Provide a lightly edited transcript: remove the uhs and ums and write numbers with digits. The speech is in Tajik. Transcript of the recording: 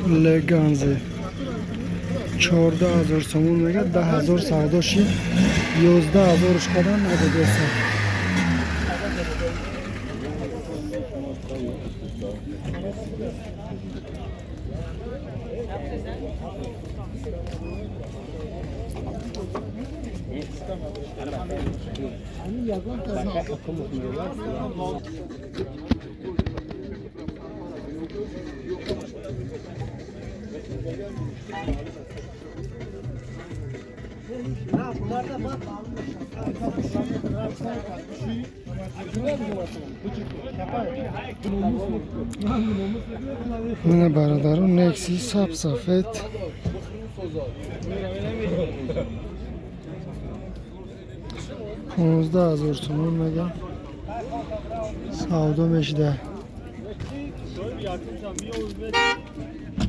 Леганзе 14 000 сомон мега, 10 000 савдо шид, 11 000-ш кадан надодеса. Мана, бародарон, Некси саб сафед 15 000 сомон мега, савдо мешида.